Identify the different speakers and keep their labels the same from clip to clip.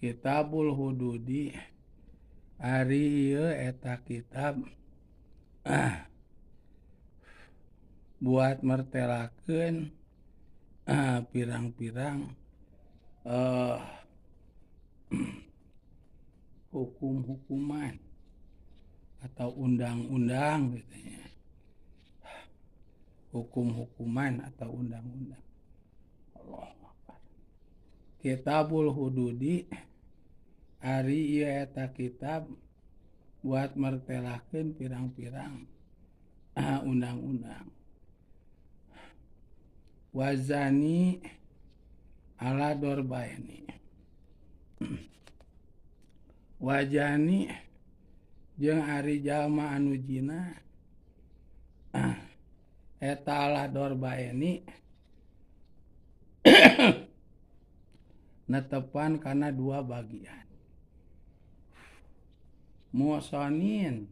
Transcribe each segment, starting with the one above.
Speaker 1: Kitabul Hududi ari ieu eta kitab buat mertelakeun pirang-pirang hukum-hukuman atau undang-undang gitu ya. Hukum-hukuman atau undang-undang. Allahu Akbar. Kitabul Hududi ari ieu eta kitab buat mertelakeun pirang-pirang undang-undang. Wazani ala dorbaini. Wajani jeung ari jalma anu jina eta ala dorbaini netepan kana dua bagian. Muhsonin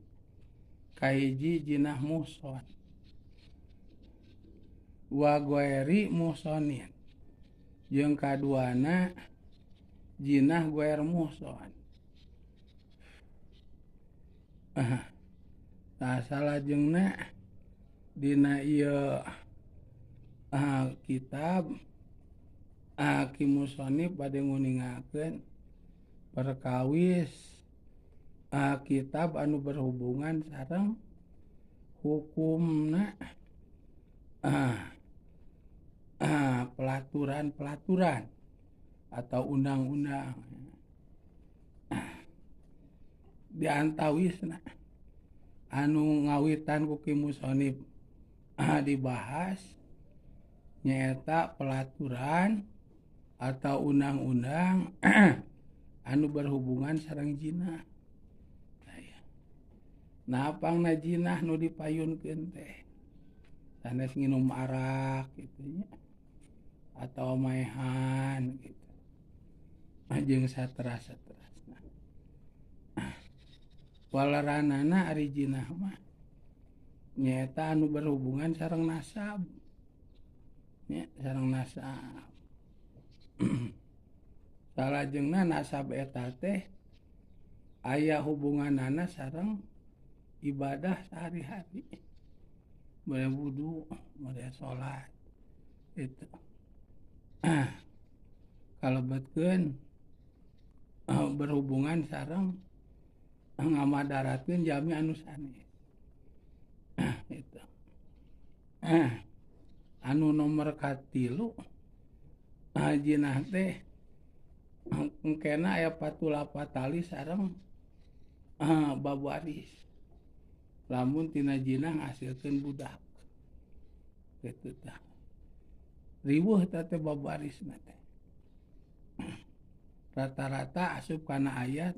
Speaker 1: kahiji jinah muhson, wa goeri muhsonin jeung kaduana jinah goer muhson. Tah salajengna dina ieu kitab Ki Musonif bade nguningakeun perkawis kitab anu berhubungan sareng hukumna pelaturan-pelaturan atau undang-undang. Di antawisna anu ngawitan ku Ki Musonif dibahas nyaeta pelaturan atau undang-undang anu berhubungan sareng jinah. Nah, pangna jinah nu dipayunkeun teh sanes nginum arak gitu nya atau maehan gitu jeung sateras-saterasna. Walaranana ari jinah mah nyaeta anu berhubungan sareng nasab nya, sareng nasab. Salajengna nasab eta teh aya hubunganana sareng ibadah sehari-hari, boleh wudu, boleh sholat itu. Kalebetkeun berhubungan sareng ngamadaratkeun jami anu sanes. Itu. Anu nomor katilu jinah teh engkena aya patulapatali sareng babaris. Lamun tina jinah ngasilkeun budak kitu tah. Riweuh teh teh babarisna teh. Rata-rata asup kana ayat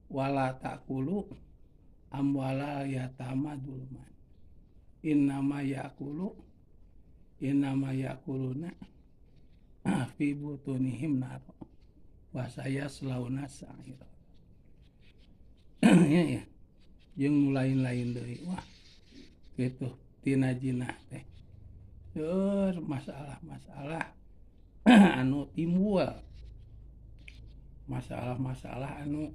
Speaker 1: wala taqulu amwala yatama dzulman. Innama yaqulu innama yaquluna fi butunihim nar wa sayaslauna sa'ira. Ya ya. Jeung nu lain-lain deui wah kitu tina jinah teh. Seueur masalah-masalah anu timbul, masalah-masalah anu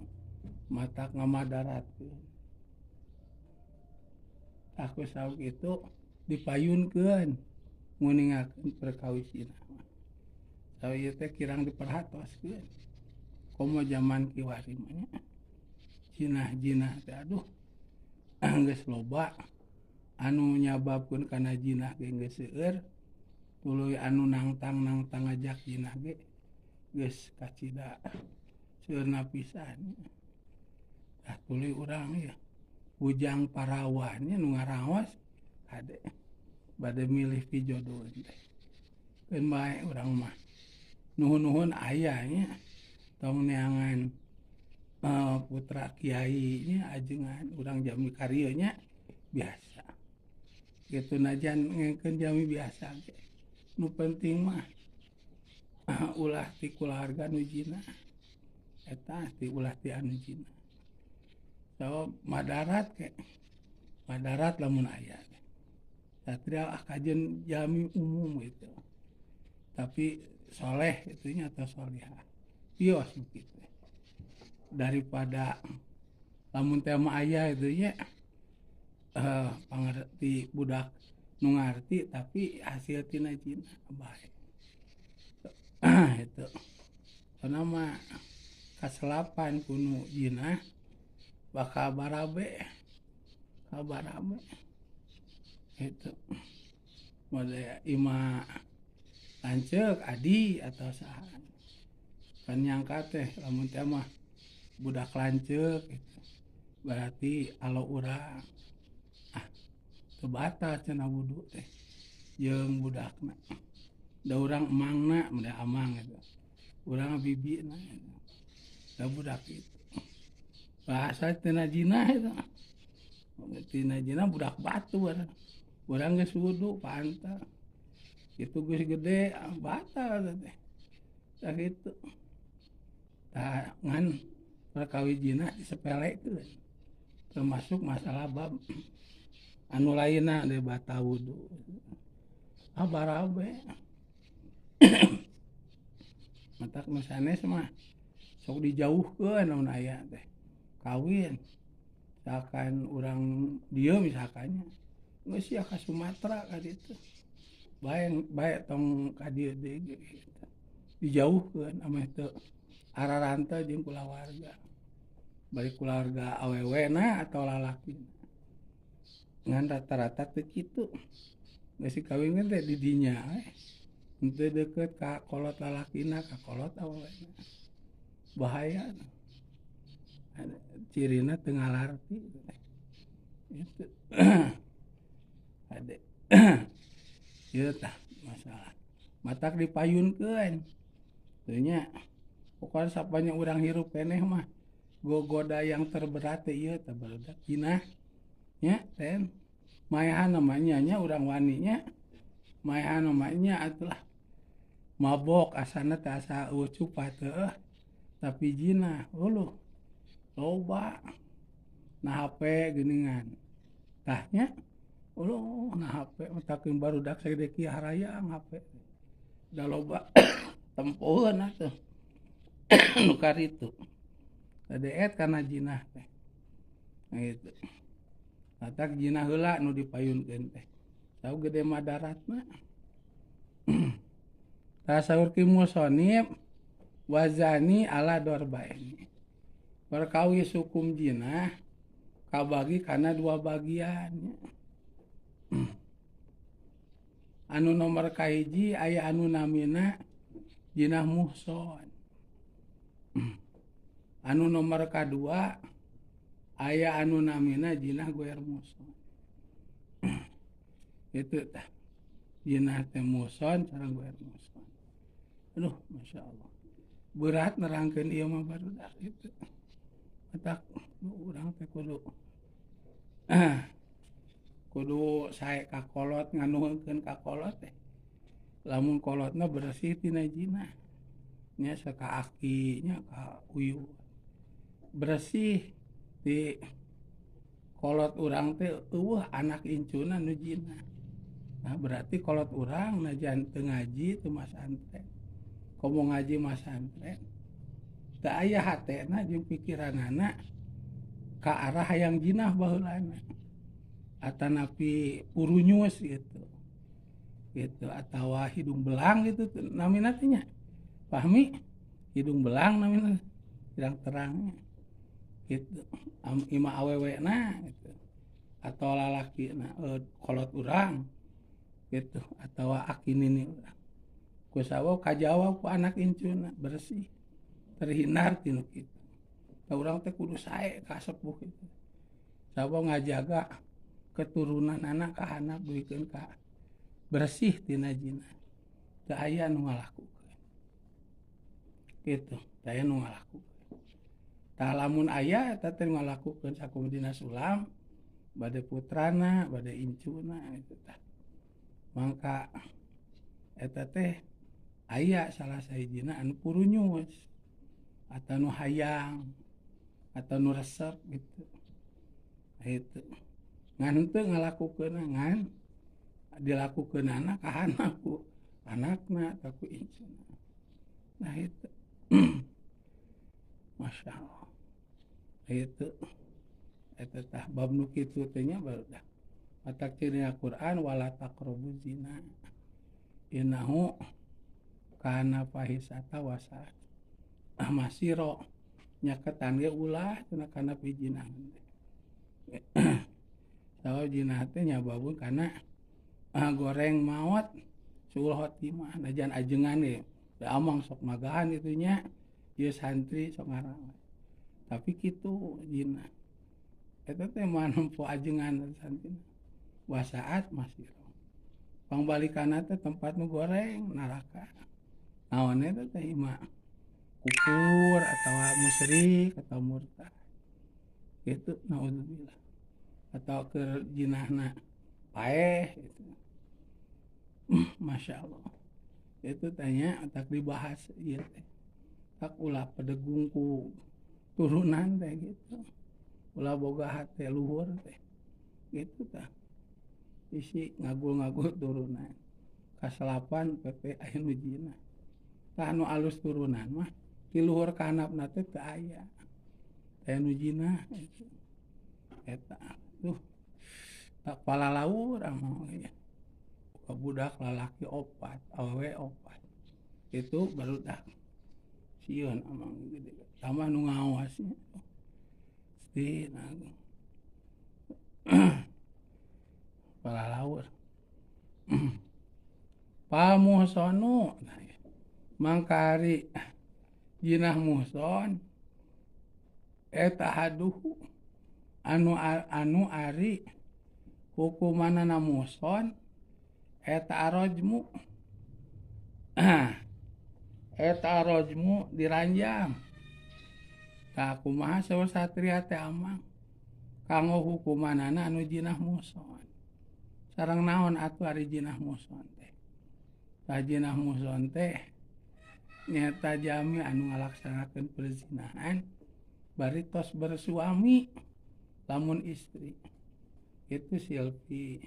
Speaker 1: matak ngamadaratkeun. Tah ku saur kitu dipayunkeun nguningakeun perkawis jinah mah. Saur ieu teh kirang diperhatoskeun. Komo jaman kiwari mah nya. Jinah-jinah teh aduh geus loba anu nyababkeun kana jinah ge geus seueur, tuluy anu nangtang-nangtang ngajak jinah ge geus kacida seueurna pisan. Tah tuluy urang ya bujang parawan nya nu ngaraos kade bade milih pijodoh teh. Keun bae urang mah nuhun-nuhun aya nya tong neangan putra kiai nya ajengan urang jami karieu nya biasa kitu najan ngengkeun jami biasa ge nu penting mah ulah ti kulawarga nu jinah eta ti ulah ti anu jinah. So madarat ke madarat lamun aya satria kajen jami umum gitu tapi soleh itunya atau solihah pios gitu. Daripada lamun teh mah aya itu nya pangerti budak nu ngarti tapi hasil tina jinah bae. Itu karena mah kaselapan kunu jinah bakal barabe kabarabe itu mode ima lanceuk adi atau saha kan nyangka teh lamun teh mah budak lanceuk gitu berarti alo urang ah teu batal cenah wudu teh jeung budakna da urang emangna meureun amang gitu urang bibina gitu da budak itu bahasa tina jinah itu tina jinah budak batu urang geus wudu pantal itu geus gede batal teh tah kitu tah ngan perkawis jinah disepelekeun termasuk masalah bab anu lainna deui batal wudu ah barabe matak nu sanes mah sok dijauhkeun lamun aya teh kawin misalkan urang dieu misalkannya geus sia ka Sumatera ka ditu bae bae tong ka dieu deui ge gitu dijauhkeun ameh teu ararante jeung kulawarga bari kulawarga awewena atau lalakina ngan rata-rata teu kitu geus dikawinkeun teh di dinya we henteu deukeut ka kolot lalakina ka kolot awewena bahaya cirina teu ngalarti itu ade ieu tah masalah matak dipayunkeun teu nya pokona sapanjang urang hirup keneh mah gogoda yang terberat teh ieu teh barudak jinah nya ten maehan mah nya nya urang wani nya maehan mah nya atulah mabok asana teh asa eueuh cupat heueuh tapi jinah uluh loba na HP geuningan tah nya uluh na HP matakeun barudak sagede kieu harayang HP da loba tempoeun atuh nu karitu kadeet kana jinah teh gitu matak jinah heula nu dipayunkeun teh tau gede madaratna tah saur ki musonib wazani ala dorbaini perkawis hukum jinah kabagi kana dua bagian anu nomor kahiji aya anu namina jinah muhson anu nomor kadua aya anu namina jinah goer muhson itu tah jinah teh muhson sareng goer muhson aduh masya Allah berat nerangkeun ieu mah barudak itu matak urang teh kudu kudu sae ka kolot nganuhunkeun ka kolot teh lamun kolotna bersih tina jinah nya ka aki nya ka uyuh bersih di kolot urang teh eueuh anak incuna nu jinah nah berarti kolot urang najan teu ngaji teu masantren komo ngaji masantren teu aya hatena jeung pikiranana ka arah hayang jinah baheulana atanapi purunyus gitu gitu atawa hidung belang gitu namina teh nya pahmi hidung belang namina terang-terangnya gitu imah awewena gitu atau lalakina kolot urang gitu atawa aki nini urang ku sawo kajawab ku anak incuna bersih terhindar tinu kitu tah urang teh kudu sae ka sepuh kitu sawo ngajaga keturunan anak ka anak duikeun ka bersih tina jinah teu aya nu ngalakukeun kitu teu aya nu ngalakukeun tah lamun aya eta teh ngalakukeun sakumaha dina sulam bade putrana bade incuna kitu tah mangka eta teh aya salah sahijina anu purunyus atau nu hayang atau nu resep gitu itu ngan teu ngalakukeun ngan dilakukeunana ka anak ku anakna atau ku incuna nah itu Masya Allah. Itu eta tah bab nu kitu teh nya barudak. Matak ciri Al-Qur'an wala taqrabu zina. Innahu kana fahisata wasa masiro nyaketan ge ulah cenah kana pijinah. Sawa jinah teh nyababun kana goreng maot suul khotimah najan ajengan ge da amang sok magahan kitu nya ieu santri sok ngarawat. Tapi kitu jinah eta teh mah nempo ajengan santri wasaat masiro. Pangbalikanna teh tempat nu goreng neraka. Naon eta teh imah kufur atau musyrik atau murtad gitu naudzubillah atau keur jinahna paeh gitu. Masya Allah itu tanya tak dibahas ieu teh tak ulah pedegung ku turunan teh gitu ulah boga hate luhur teh gitu tah isi ngagul-ngagul turunan kaselapan PP aya nu jinah tah anu alus turunan mah di luhur kanapna teh teu aya teh nu jinah gitu eta tuh tak palalaur amang ya budak lalaki opat awewe opat itu barudak sieun amang gede tambah nu ngawas nya stina palalaur pamuhsonu mangkari jinah muhson eta haduhu anu ari hukumanana muhson eta arojmu eta arojmu diranjang tah kumaha saur satria teh amang kanggo hukumanana anu jinah muhson sareng naon atuh ari jinah muhson teh tah jinah muhson teh nyata jami anu ngalaksanakeun perzinahan bari tos bersuami lamun istri itu silpi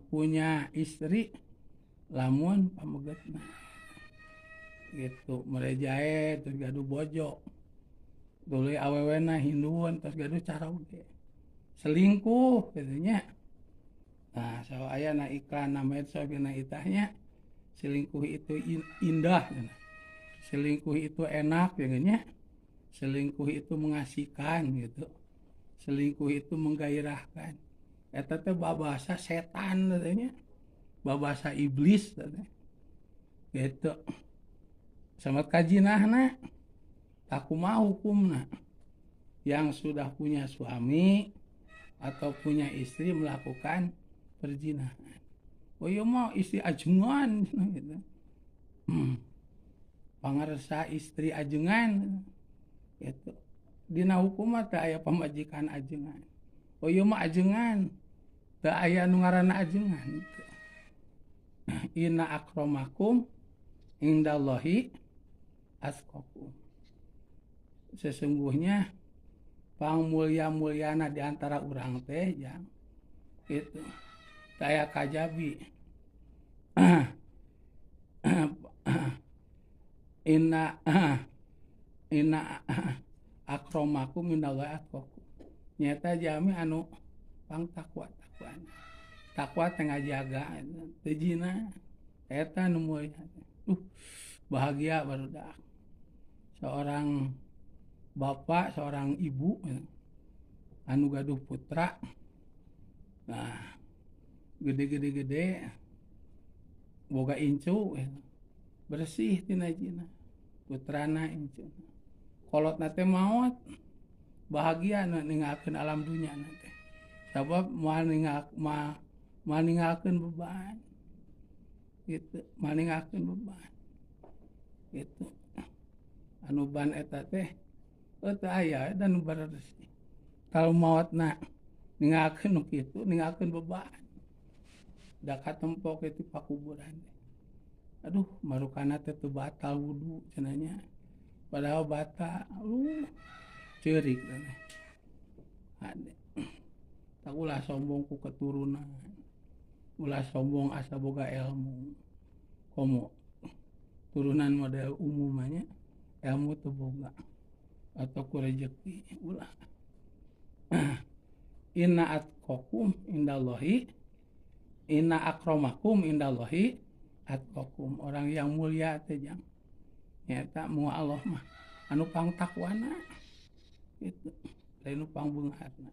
Speaker 1: punya istri lamun pamegetna gitu merejae terus gaduh bojo tuluy awewena hinduan terus gaduh caroge selingkuh kitu nya. Nah sawa aya na iklan na medsos na itahnya selingkuh itu indah, selingkuh itu enak nya, selingkuh itu mengasihkan gitu, selingkuh itu menggairahkan. Eta teh babasa setan katanya, babasa iblis katanya. Gitu. Sama kajinahna, aku mau hukumna. Yang sudah punya suami atau punya istri melakukan perzinahan. Oh iya mah istri ajengan gitu. Pangarsa istri ajengan gitu. Dina hukum mah teu aya pamajikan ajengan. Oh iya mah ajengan. Teu aya nu ngaranna ajengan gitu. Inna akramakum indallahi atqakum. Sesungguhnya pangmulia-muliana di antara urang teh jang gitu. Taya kajabi inna inna akromakum indallahi atqakum. Nyata jami anu pang takwa takwana. Takwa teh ngajaga teu zina eta nu mulia. Bahagia barudak. Seorang bapak, seorang ibu anu gaduh putra. Nah, gede-gede-gede boga incu bersih tina zina. Putrana incu. Kolotna teh maot. Bahagia nu ninggalkeun alam dunya na teh. Sabab moal ninggalkeun beban. Gitu, moal ninggalkeun beban. Gitu. Anu ban eta teh teu aya dan nu bersih. Kalau maotna ninggalkeun nu kitu, ninggalkeun beban. Da katempok ti pakuburan teh. Aduh, marukana teh teu batal wudu cenah nya. Padahal batal. Ceurik teh. Hade. Tak ulah sombong ku keturunan. Ulah sombong asa boga ilmu. Komo turunan model umumnya ilmu teu boga. atau ku rejeki ulah. Inna atqakum indallahi, inna akramakum indallahi atqakum. Orang yang mulia teh jang nyata mu Allah mah anu pang takwana gitu, lain nu pang beungharna.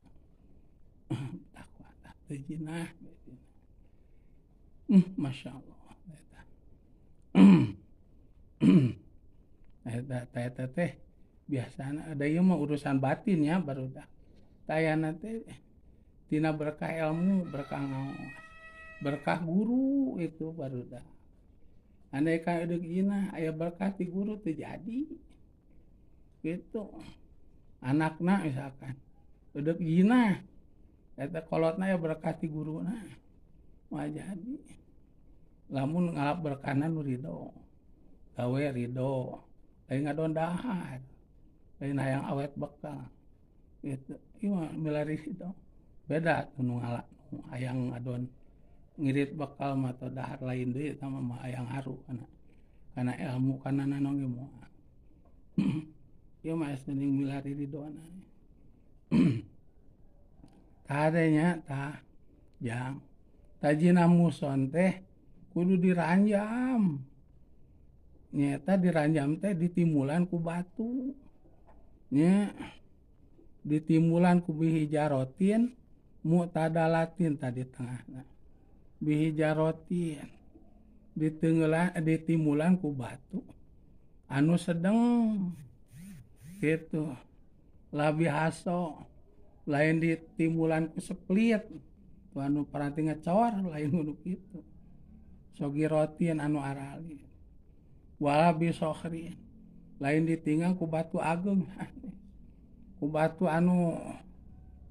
Speaker 1: Takwa tah teu jinah. Masya Allah eta. Eta eta teh biasana ada ieu mah urusan batin ya barudak. Tayana teh tina berkah ilmu, berkah ngaos, berkah guru itu barudak. Andai ka deuk jinah aya berkah ti guru teu jadi. Gitu. Anakna misalkan deuk jinah eta kolotna aya berkah ti guruna. Moal jadi. Lamun ngalap berkahna nu ridho. Gawe ridho, lain ngadon dahar. Lain hayang awet bekal. Gitu. Ieu mah milari ridho. Beda tuh nu ngalap nu hayang ngadon ngirit bekal mah atau dahar lain deui eta mah hayang haru kana ilmu kana naon ge moal. Ieu mah geus milari ridhona. Tah nya tah jang tajina muson teh kudu diranjam. Nyata diranjam teh ditimulan ku batu. Nya ditimulan ku bihijarotin mu'tadalatin tadi tengahna. Bihijarotin ditenggelan ditimulan ku batu anu sedeng gitu. Labi haso lain ditimulan ku seplit anu paranti ngecor lain nu kitu. Sogirotin anu arali wala bisokhrin lain ditinggal ku batu ageung ku batu anu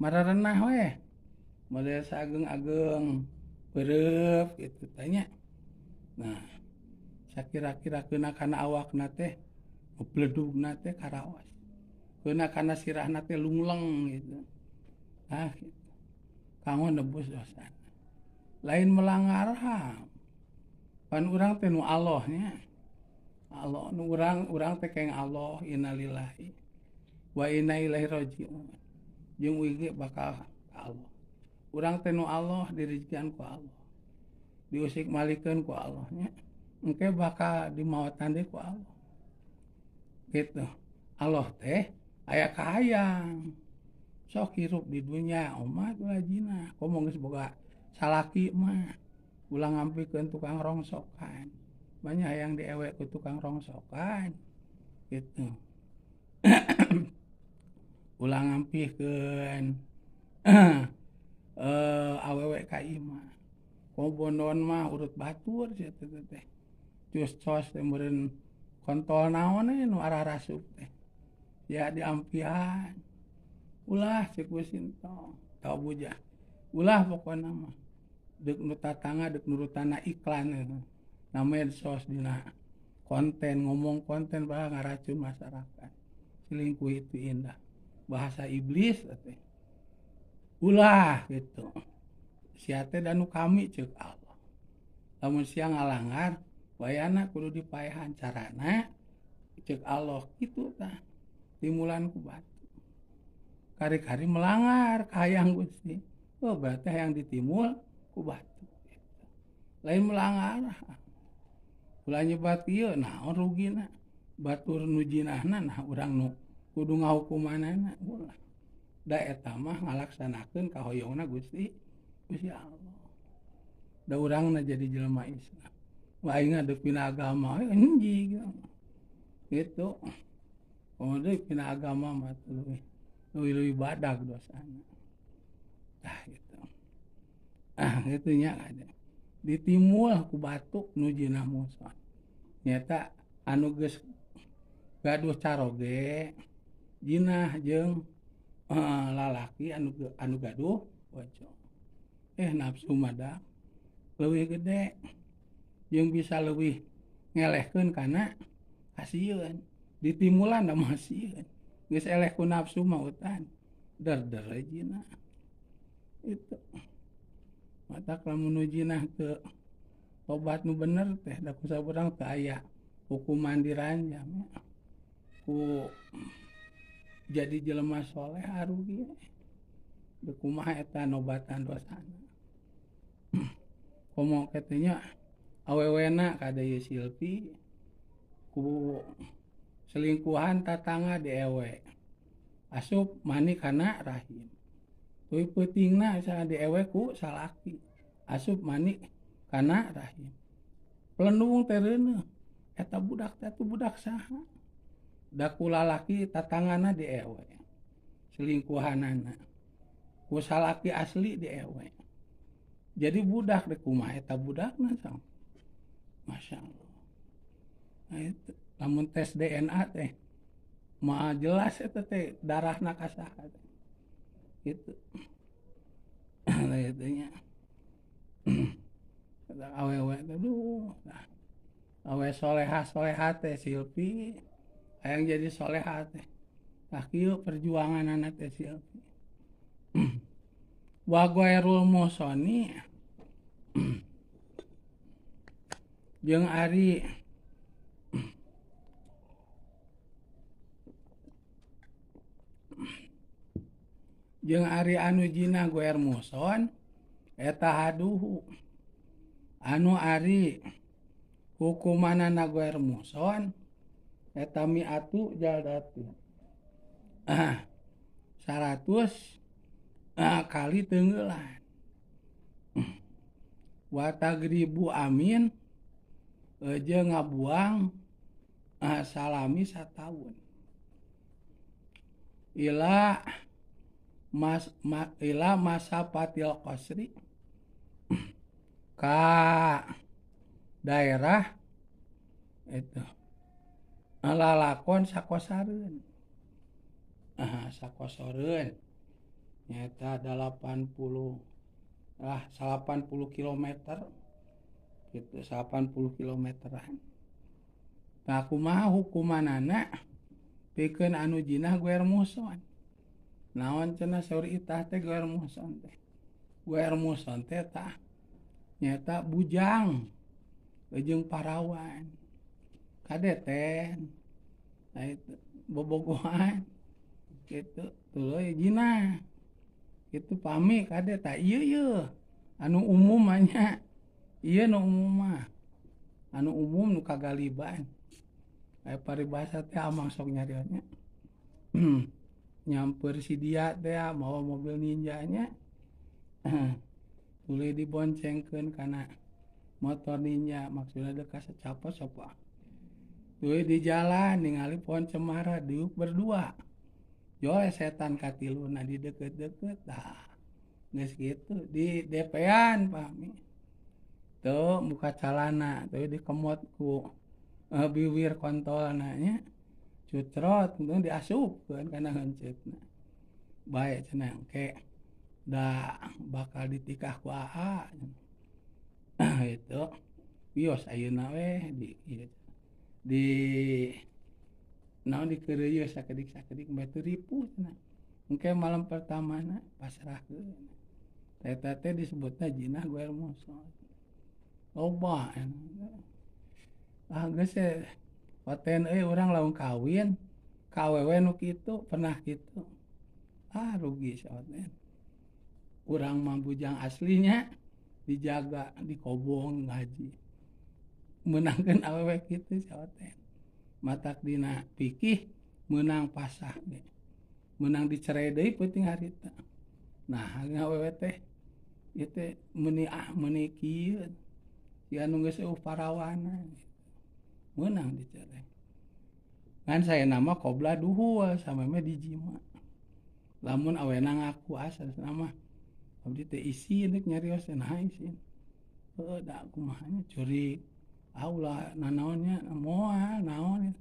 Speaker 1: mararenah we model sageung-ageung bereup gitu tanya. Nah sakira-kira keuna kana awakna teh bledugna teh karaos, keuna kana sirahna teh lungleng gitu. Ah gitu. Kanggo nebus dosa lain melanggar HAM. Pan urang teh nu Allah nya. Allah nu urang teh keng Allah innalillahi wa inna ilaihi rajiun. Jeung uih ge bakal ka Allah. Urang teh nu Allah direjekian ku Allah. Diusik malikeun ku Allah nya. Engke bakal dimaotan deui ku Allah. Gitu. Allah teh aya kahayang. Sok hirup di dunya omat ulah jinah. Komo geus boga salaki mah. Ulah ngampikeun tukang rongsokan. Banyak yang diewek ku tukang rongsokan gitu. Ulah ngampikeun awewe ka imah. Komo bondon mah urut batur sia teh teh. Cus cos teh meureun kontol naon we nu ararasup teh. Ya diampihan. Ulah ceuk sintong tau bujah. Ulah pokona mah. Deuk nu tatangga deuk nurutana iklan eta. Na medsos dina konten ngomong konten bah ngaracun masyarakat. Selingkuh itu indah. Bahasa iblis teh. Ulah gitu. Sia teh da nu kami ceuk Allah. Lamun sia ngalanggar wayana kudu dipaehan carana ceuk Allah kitu tah. Timulan ku batu. Kari-kari melanggar kahayang Gusti. Oh berarti hayang ditimul ku batu. Lain melanggar. Ulah nyebat ieu naon rugina. Batur nu jinahna nah urang nu kudu ngahukumanana ulah. Da eta mah ngalaksanakeun kahoyongna Gusti Gusti Allah. Da urangna jadi jelema Islam. Wah aing deuk pina agama we enjing gitu. Oh deuk pina agama mah leuwih badag dosana. Tah gitu. Ah kitu nya ada. Ditimul ku batu nu jinah muson. Nyata anu geus gaduh caroge jinah jeung lalaki anu gaduh bojo. Nafsu mah da leuwih gede jeung bisa leuwih ngelehkeun kana kasieun. Ditimulan da mah sieun. Geus eleh ku nafsu mah utan der-der jinah. Itu. Matak lamun nu jinah teu tobat nu bener teh da ku saurang teu aya hukuman diranjam ku Jadi jelema soleh arugi. Deuk kumaha eta nobatan dosana. Komo kitu nya awewena kade ieu Silvi ku selingkuhan tatangga diewe. Asup mani kana rahim. Tuluy peutingna misalna diewe ku salaki. Asup mani kana rahim. Pelendung teh reuneuh. Eta budak teh atuh budak saha? Da ku lalaki tatanggana diewe. Selingkuhanana. Ku salaki asli diewe. Jadi budak dek kumaha eta budakna sok. Masya Allah. Nah, itu lamun tes DNA teh mah jelas eta teh darahna ka saha teh. Gitu. Nah, itu nya. Eta awewe teh duh. Nah, awe soleha soleha teh Silvi hayang jadi soleha teh. Tah kieu perjuanganana teh Silvi. Wa ghairul muhsani jeung ari anu jina ghair muhson eta haduhu anu ari hukumanana ghair muhson eta mi'atu jaldatin 100 kali tenggelan wa tagribu amin jeung ngabuang salami sataun ila ila masa patil qasri ka daerah itu lalakon sakosareun sakosareun nyata 80 kilometer gitu 80 kilometeran. Nah kumaha hukumanana pikeun anu jinah ghair muhson. Naon cenah saur itah teh ghair muhson teh. Ghair muhson teh tah nyata bujang jeung parawan. Kadeten. Nah itu bobogohan gitu tuluy jinah. Itu pami kade tah ieu ieu anu umum mah nya ieu nu umum mah anu umum nu kagaliban aya paribasa teh amang sok nyarios nya nyamper si dia teh mawa mobil ninja nya tuluy diboncengkeun kana motor ninja maksudna deuk ka secapot sopa tuluy di jalan ningali pohon cemara diuk berdua. Joe setan katiluna di deket-deket dah geus kitu di DP-an pami tuh muka calana tuh dikemot ku biwir kontolna nya cucrot teu diasupkeun kana heuncitna bae cenah engke da bakal ditikah ku aa itu wios ayeuna we di naon dikeureuyeus sakedik-sakedik bae teu ripuh cenah. Engke malam pertamana pasrahkeun. Eta teh disebutna jinah ghair muhson. Loba ah geus paten euy urang lamun kawin ka awewe nu kitu pernah kitu. Ah rugi saoten. Urang mah bujang aslinya dijaga dikobong ngaji. Meunangkeun awewe kitu saoten. Matak dina pikih meunang pasah ge. Meunang dicerai deui peuting harita. Nah, awewe teh ieu teh meuni meuni kieu. Si anu geus eueuh parawana. Meunang dicerai. Ngan saena mah qobla duhul sameme dijima. Lamun awena ngaku asal mah abdi teh isin rek nyarios naha isin. Heueuh da kumaha nya curi. Aulah nanaonnya moal naon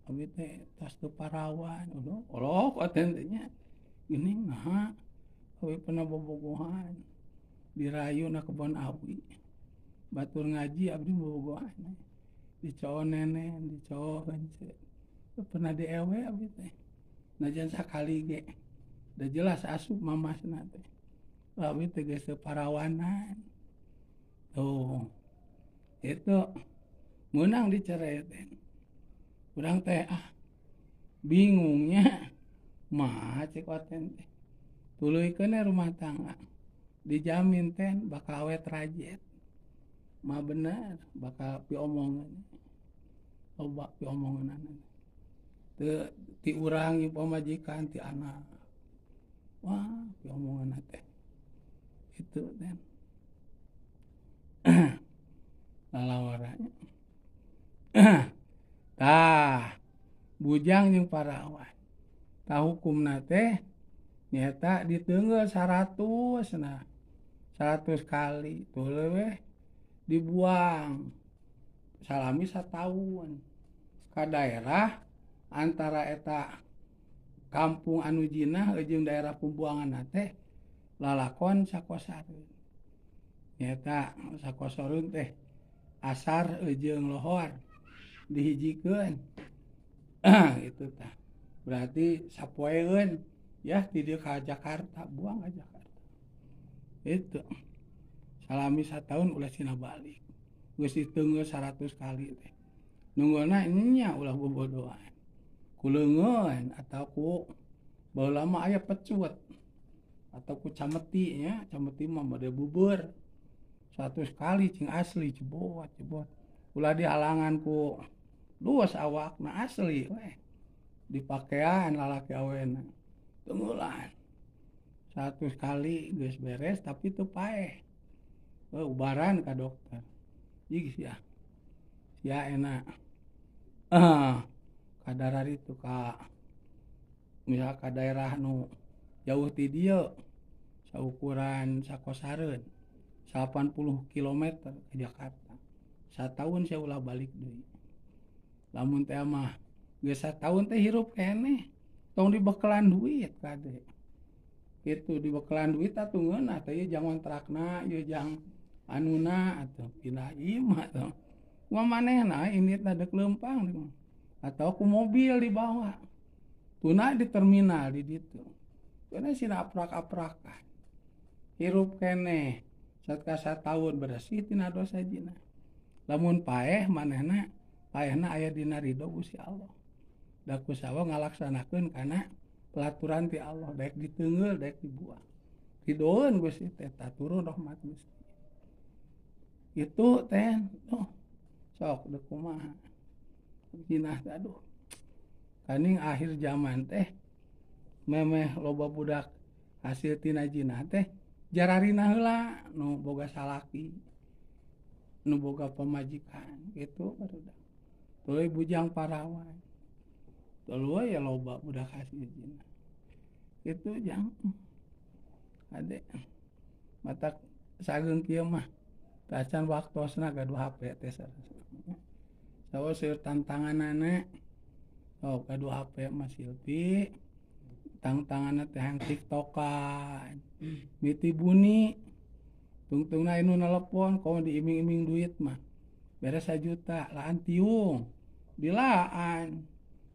Speaker 1: abdi teh tos teu parawan ulah oten teh nya geuning naha abdi pernah bobogohan dirayu na kebon awi batur ngaji abdi bobogohan dicoo nenen dicoo heunceu pernah diewe abdi teh najan sakali ge da jelas asup mamasna teh abdi teh geus teu parawanan tuh itu menang dicerai teh. Urang teh bingungnya Mah cek oten teh. Tuluykeun rumah tangga. Dijamin teh bakal awet rajet. Mah bener bakal piomongan. Loba piomongan. Teu ti urang ieu pamajikan ti anak. Wah, piomongan teh. Itu teh. Lalawaranya. Tah, bujang jeung parawan. Tah hukumna teh nyaeta diteungeul 100 nah. 100 kali tuluy weh dibuang. Salami sataun ka daerah antara eta kampung anu jinah jeung daerah pembuangan teh lalakon sakosareun. Nyaeta sakosareun teh asar jeung lohor dihijikeun. Itu tah. Berarti sapoeun ya ti dieu ka Jakarta, buang ka Jakarta. Itu. Salami sataun ulah sina balik. Geus diteungeul 100 kali teh. Nungguna nya ulah bobodohan. Ku leungeun atau ku baheula mah aya pecut atau ku cameti nya, cameti mah bade bubur. 100 kali cing asli cebot cebot. Ulah dihalangan ku luas awakna asli weh. Dipakean lalaki awena. Tunggulan. 100 kali geus beres tapi teu paeh. Ubaran ka dokter. Ih sia. Sia enak. Kadarar itu ka misal ka daerah nu jauh ti dieu saukuran sakosareun 80 km ke Jakarta. Sataun sia ulah balik deui. Lamun teh mah geus sataun teh hirup keneh. Tong dibekelan duit kade. Kitu dibekelan duit atuh ngeunah teh ieu jang kontrakna, ieu jang anuna atuh pindah imah atuh. Kumaha manehna inditna deuk leumpang atau ku mobil dibawa. Tuna di terminal di ditu. Keuna sina aprak-aprakan. Hirup keneh satka sataun beresih tina dosa jinah. Lamun paeh manehna paehna aya dina ridho Gusti Allah. Da ku sawa ngalaksanakeun kana pelaturan ti Allah, daek diteungeul daek dibuang. Ridoeun Gusti teh turun rahmat Gusti. Itu teh oh, sok deuk kumaha. Jinah teh aduh. Kaning akhir zaman teh memeh loba budak hasil tina jinah teh jararina heula nu boga salaki, nu boga pamajikan gitu barudak. Tuluy bujang parawan. Tuluy ya loba budak hasil jinah. Itu jang ade matak sageung kieu mah tacan waktosna gaduh HP teh sarasana. Sawa seueur tantanganana. Oh, gaduh HP mah silpi. Tangtanganna teh hayang tiktokan. Miti buni. Tungtungna anu nelepon komo diiming-iming duit mah. Beres 1 juta laan tiung. Dilaan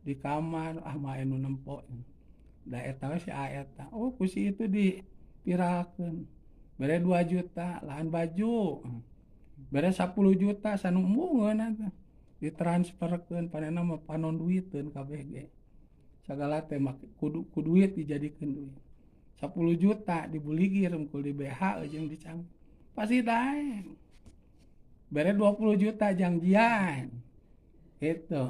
Speaker 1: di kamar ah mah anu nempo. Da eta we si A eta. Oh, ku si itu dipiralkeun. Bere 2 juta laan baju. Bere 10 juta sanu embungeun atuh. Ditransferkeun panena mah panon duiteun kabeh ge. Sagala teh make ku duit dijadikeun duit. 10 juta dibuligir ku di BH jeung dicang. Pasti daek. Bere 20 juta jangjian. Gitu.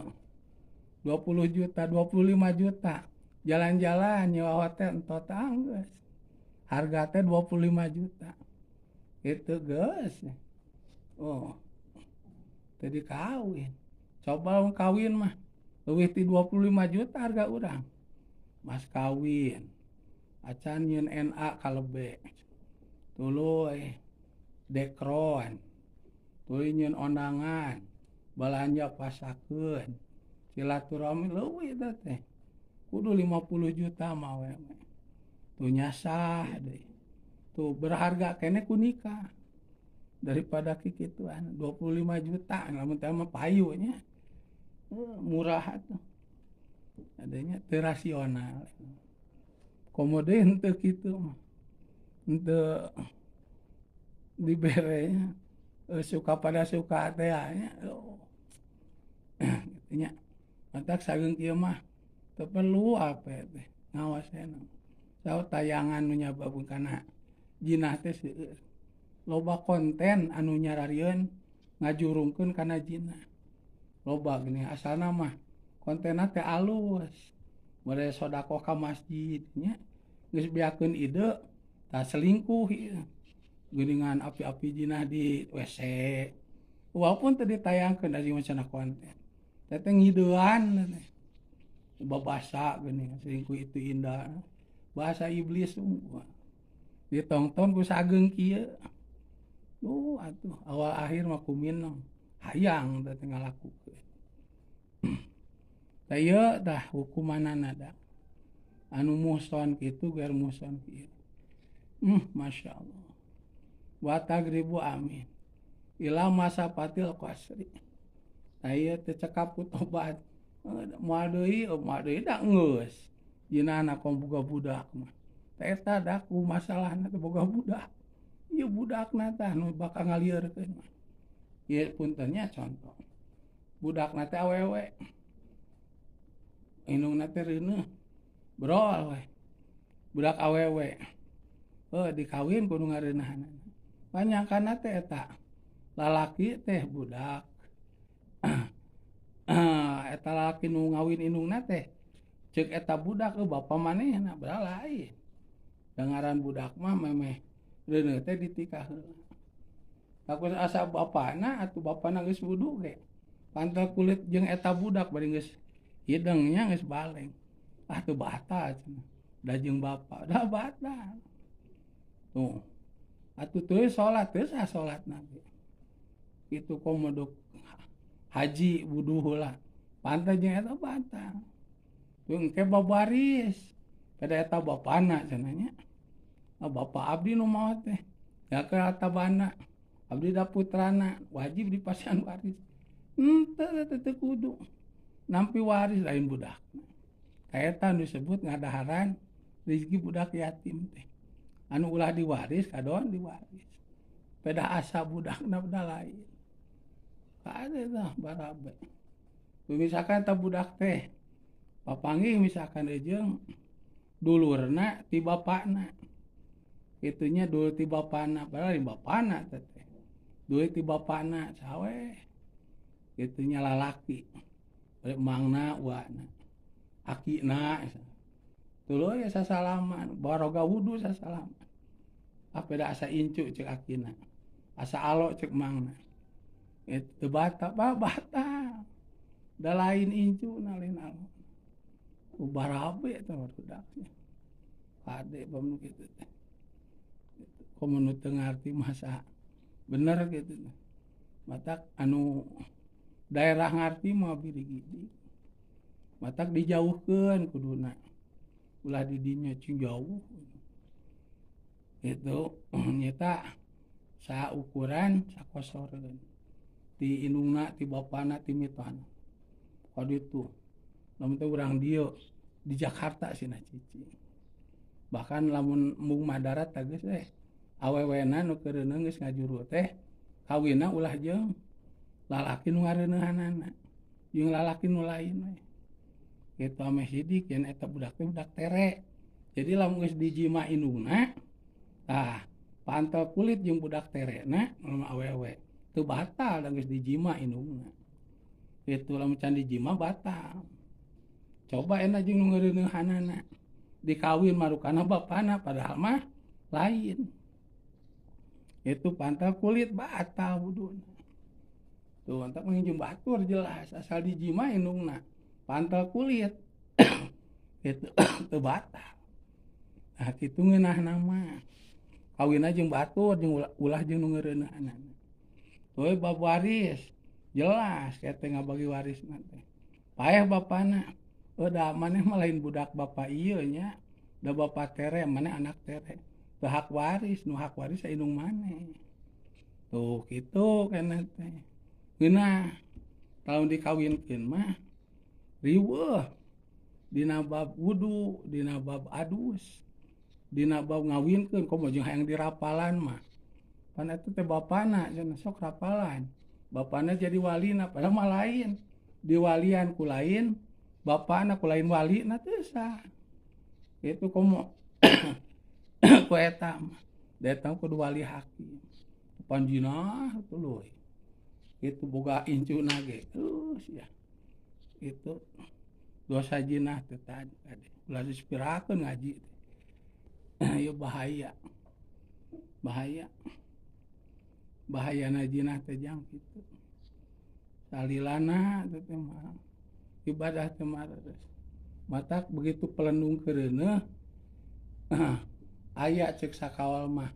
Speaker 1: 20 juta, 25 juta. Jalan-jalan nyewa hotel entot geus. Harga teh 25 juta. Itu geus. Oh. Tadi kawin. Coba lamun kawin mah leuwih ti 25 juta harga urang. Mas kawin. Acan nyieun NA kalebe. Tuluy dekron. Tuluy nyieun ondangan. Balanja pasakeun. Silaturahmi leuwih eta teh. Kudu 50 juta mah we. Tuh nyasah deui. Tuh berharga keneh ku nikah. Daripada kikituan 25 juta lamun teh mah payu nya. Murah atuh. Adanya teu rasional. Komo deui henteu kitu mah. Henteu dibere nya suka pada suka teh nya. Oh. Kitu nya. Matak sageung kieu mah teu perlu apa teh. Ngawas cenah. Saur tayangan nu nyababkeun kana jinah teh seueur. Loba konten anu nyararieun ngajurungkeun kana jinah. Loba geuning asalna mah kontenna teh alus. Mere sodakoh ka masjid nya geus beakeun ide tah selingkuh ieu. Geuningan api-api jinah di WC. Walaupun teu ditayangkeun da jeung cenah konten. Teh teh ngidean teh. Babasa geuning selingkuh itu indah. Bahasa iblis unggul. Ditongton ku sageung kieu. Duh atuh awal akhir mah kuminong. Hayang teh ngalakukeun. Tah ieu tah hukumanana da. Anu muhson kitu gair muhson kieu. Masya Allah. Wa tagribu amin. Ila masafatil qasri. Tah ieu teh cekap ku tobat. Moal deui, moal deui da geus. Jinahna kom boga budak mah. Tah eta da ku masalahna teh boga budak. Ieu budakna tah nu bakal ngalieurkeun mah. Ieu punten nya contoh. Budakna teh awewe. Indungna teh reuneuh. Brol we. Budak awewe. Heuh dikawin kudu ngareunahanana. Panyangkana teh eta lalaki teh budak. Eta lalaki nu ngawin indungna teh ceuk eta budak bapa manehna padahal lain. Da ngaran budak mah memeh reuneuh teh ditikah heula. Takut asa bapana atuh bapana geus wudu ge. Pantal kulit jeung eta budak bari geus hideng nya geus baleng. Ah teu batal cenah. Da jeung bapa, da batal. Tuh. Atuh teu salat, teu sah salatna ge. Kitu komo dok haji wudu heula. Pantal jeung eta batal. Tuh engke babaris. Pada eta bapana cenah nya. Ah bapa abdi nu maot teh. Ya ke atabana. Abdi da putrana wajib dipasihan waris. Henteu teh teu kudu. Nampi waris lain budakna. Eta nu disebut ngadaharan rezeki budak yatim teh. Anu ulah diwaris kadon diwaris. Pedah asa budakna beda lain. Kade tah barabe. Misalkan eta budak teh papanggih misalkan jeung dulurna ti bapana. Itunya dulur ti bapana, padahal di bapana teh. Dulur ti bapana sawe. Itunya lalaki. Bari mangna uana. Akina tuluy sasalaman, baroga wudu sasalaman. Apeda asa incu ceuk akina. Asa alo ceuk mangna. Itu batal, batal. Da lain incu na lain alo. Barabe teh budaknya. Kade bam nu kitu teh. Komo nu teu ngarti masa bener kitu teh. Matak anu daerah ngarti mah birigidi. Matak dijauhkeun kuduna. Ulah di dinya cing jauh. Itu nyata saukuran sakosoreun. Ti indungna, ti bapana, ti mitohana. Kaditu. Lamun teh urang dieu di Jakarta sina cici. Bahkan lamun mung madarat tah geus teh awewena nu keur reuneuh geus ngajuru teh kawinna ulah jeung lalaki nu ngareuneuhanana jeung lalaki nu lain we. Kitu ameh sidik yen eta budak teh budak tere. Jadi lamun geus dijima indungna tah pantel kulit jeung budak terena lamun awewe teu batal da geus dijima indungna. Kitu lamun can dijima batal. Coba enak jeung nu ngareuneuhanana dikawin marukana bapana padahal mah lain. Itu pantal kulit batal wuduna. Tuh antak mah jeung batur jelas asal dijima indungna. Pantal kulit itu teu batal. Nah kitu ngeunahna mah. Kawinna jeung batur jeung ulah jeung nu ngareuneuhanana. Tuluy bab waris jelas eta ngabagi warisna teh. Paeh bapana. Da maneh mah lain budak bapa ieu nya. Da bapa tere maneh anak tere. Teu hak waris, nu hak waris indung maneh. Tuh kitu keneh teh. Ngeunah lamun dikawinkeun mah riweuh dina bab wudu, dina bab adus, dina bab ngawinkeun komo jeung hayang dirapalan mah. Pan eta teh bapana cenah sok rapalan. Bapana jadi walina padahal mah lain. Diwalian ku lain, bapana ku lain walina teu sah. Itu komo ku eta mah. Datang kudu wali hakim. Panjinah tuluy. Itu boga incuna ge. Terus ya. Itu dosa jinah teh tadi kade. Ulah dispirakeun ngaji teh. Ieu bahaya. Bahaya. Bahayana jinah teh jang kitu. Salilana teh mah ibadah teh mah terus. Matak begitu pelendung kereuneuh aya cek sakawal mah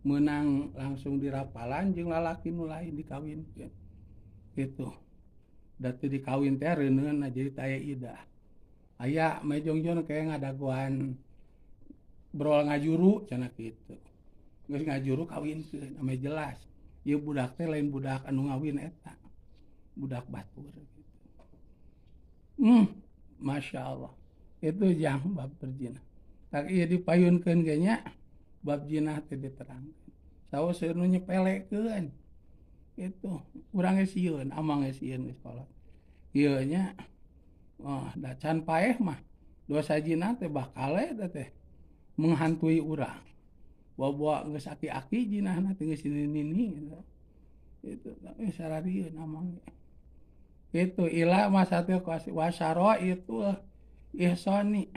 Speaker 1: meunang langsung dirapalan jeung lalaki nu lain dikawinkeun. Gitu. Da teu dikawin teh reuneuna jadi teu aya idah. Aya mejongjon kayak ngadagoan brol ngajuru cenah kitu. Geus ngajuru kawinkeun ame jelas. Ieu budak teh lain budak anu ngawin eta. Budak batur gitu. Masya Allah. Itu jang bab berjinah. Tak ieu dipayunkeun ge nya bab jinah teh diterangkeun. Sawo seueur nu nyepelekeun. Itu urang ge sieun, amang ge sieun di sekolah. Ieu nya wah da can paeh mah dosa jinah teh bakal eta teh menghantui urang. Bawa-bawa geus aki-aki jinahna teh geus nini-nini gitu. Itu tapi sararieun amang ge. Itu ila masate wasaro itu ihsani.